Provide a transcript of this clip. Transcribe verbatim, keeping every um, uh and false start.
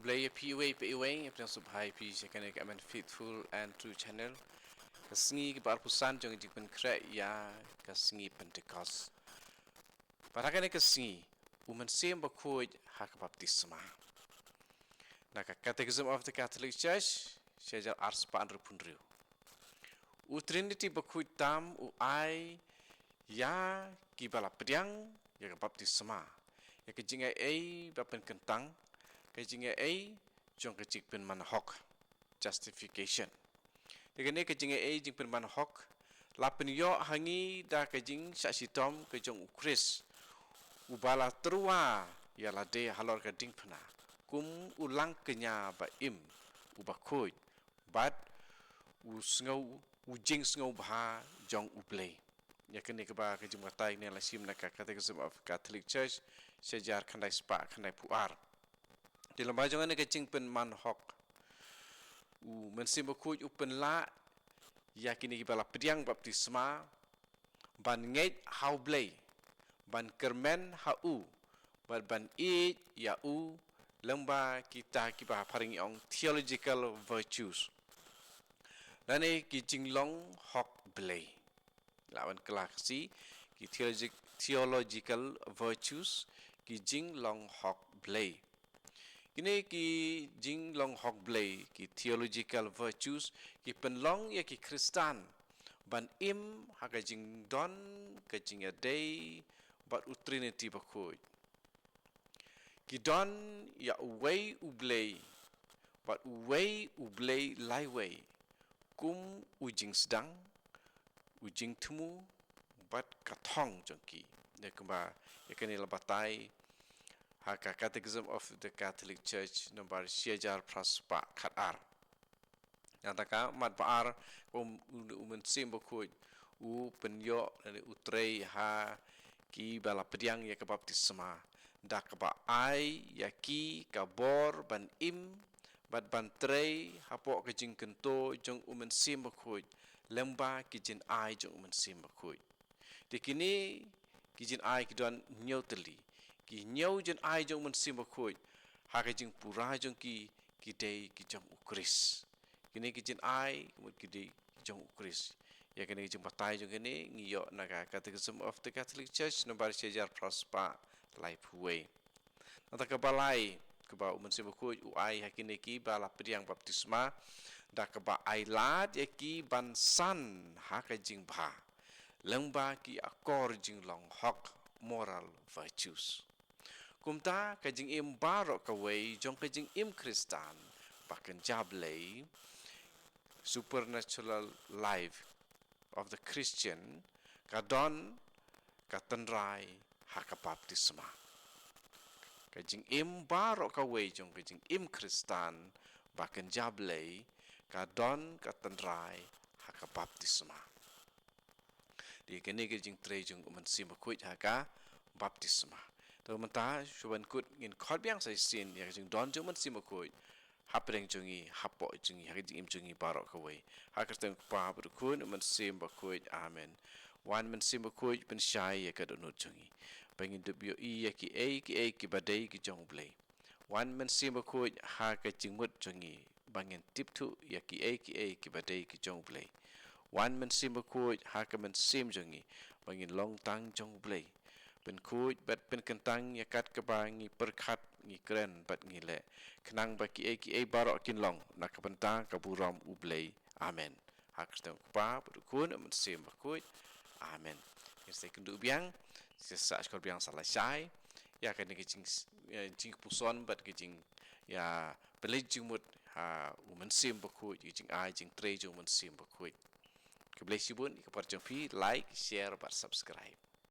Khublei ïa phi iwei pa iwei, ïa phi, sngewbha ïa phi sha kane ka Amen Faithful and True Channel. Ka sngi kaba arphew san jong ka jingpynkhreh ïa ka sngi Pentecost. Bad ha kane ka sngi, u Mynsiem Bakhuid ha ka baptisma. Na ka Catechism of the Catholic Church, shi hajar arspah hynriewphew hynriew. U Trinity Bakhuid tam u ai ïa kiba la pdiang ïa ka baptisma ïa ka jingai ei ba pynkyntang, ka jingai ei jong ka jingpynman hok, justification. Te kane ka jingai ei jingpynman hok la pynïoh ha ngi da ka jingshah shitom ka jong u Khrist, uba la tyrwa ïa lade halor ka diengphna kum u langkñia ba im, u bakhuid, bad u sngew, u jingsngewbha jong U Blei. Ïa kane kaba ka jingbatai ne la shim na ka Catechism of Catholic Church, shi hajar khyndai spah khyndaiphew ar. Te lyngba jong kane ka jingpynman hok, u Mynsiem Bakhuid u pynlah ïa kine kiba la pdiang baptisma ban ngeit ha U Blei, ban kyrmen ha u, bad ban ïeit ïa u, lyngba kita kiba ha phareng ong theological virtues, lane ki jinglong hok Blei. La wan kylla Khasi, ki theologic-, theological virtues, ki jinglong hok Blei. Kine ki jinglong hok Blei, ki theological virtues, ki pynlong ïa ki Khristan ban im ha ka jingdon, ka jingïadei bad u Trinity Bakhuid. Ki don ïa uwei U Blei bad uwei U Blei laiwei, kum u jingsdang, u jingthmu bad ka thong jong ki. Ïa kumba ïa kane la batai ha ka Catechism of the Catholic Church number shi hajar phra spah khatar. Nangta ka mat ba ar, u, u, u Mynsiem Bakhuid u pynïoh lane u trei ha kiba la pdiang ïa ka baptisma, da kaba ai ïa ki ka bor ban im bad ban trei hapoh ka jingkyntu jong u Mynsiem Bakhuid lyngba ki jingai jong u Mynsiem Bakhuid. Te kine ki jingai ki don hynñiew tylli. Ki hynñiew jingai jong u Mynsiem Bakhuid ha ka jingpura jong ki, ki dei ki jong u Khrist. Kine ki jingai, ka mut ki dei ki jong u Khrist. Ïa kane ka jingbatai jong kane ngi ïoh na ka Catechism of the Catholic Church number shi hajar phra spah laiphew wei. Nangta kaba lai, kaba u Mynsiem Bakhuid u ai ha kine kiba la pdiang baptisma, da kaba ai lad ïa ki ban san ha ka jingbha lyngba ki akor jinglong hok, moral virtues. Kumta ka jingim baroh kawei jong ka jingim Khristan ba kynja Blei, supernatural life of the Christian, ka don ka tynrai ha ka baptisma. Ka jingim baroh kawei jong ka jingim Khristan ba kynja Blei, ka don ka tynrai ha ka baptisma. Te kane ka jingtrei jong u Mynsiem Bakhuid ha ka baptisma. Te mynta shuwa ban kut ngin khot biang sa shisien ïa ka jingdon jong u Mynsiem Bakhuid hapdeng jong ngi, hapoh jong ngi, ha ka jingim jong ngi baroh kawei. Ha ka kyrteng u Kpa bad u Khun, u Mynsiem Bakhuid. Amen. Wan Mynsiem Bakhuid, pynshai ïa ka dohnud jong ngi, ba ngin dup ïohi ïa kiei kiei kiba dei ki jong u Blei. Wan Mynsiem Bakhuid ha ka jingmut jong ngi, ba ngin tip thuh ïa kiei kiei kiba dei ki jong u Blei. Wan Mynsiem Bakhuid ha ka mynsiem jong ngi, ba ngin long tang jong u Blei. Pynkhuid bad pynkyntang ïa kat kaba ngi pyrkhat, ngi kren bad ngi leh, khnang ba kiei kiei baroh kin long na ka bynta ka burom u Blei. Amen. Ha ka kyrteng u Kpa bad u Khun, u Mynsiem Bakhuid. Amen. Ngin sa ïakynduh biang, sa, sa shkor biang sa lashai ïa kane ka jing, eh, jingpuson bad ka jing, ïa, pynleit jingmut ha u Mynsiem Bakhuid, ïa ka jingai jingtrei jong u Mynsiem Bakhuid. Khublei shibun ïa ka por jong phi, like, share bad subscribe.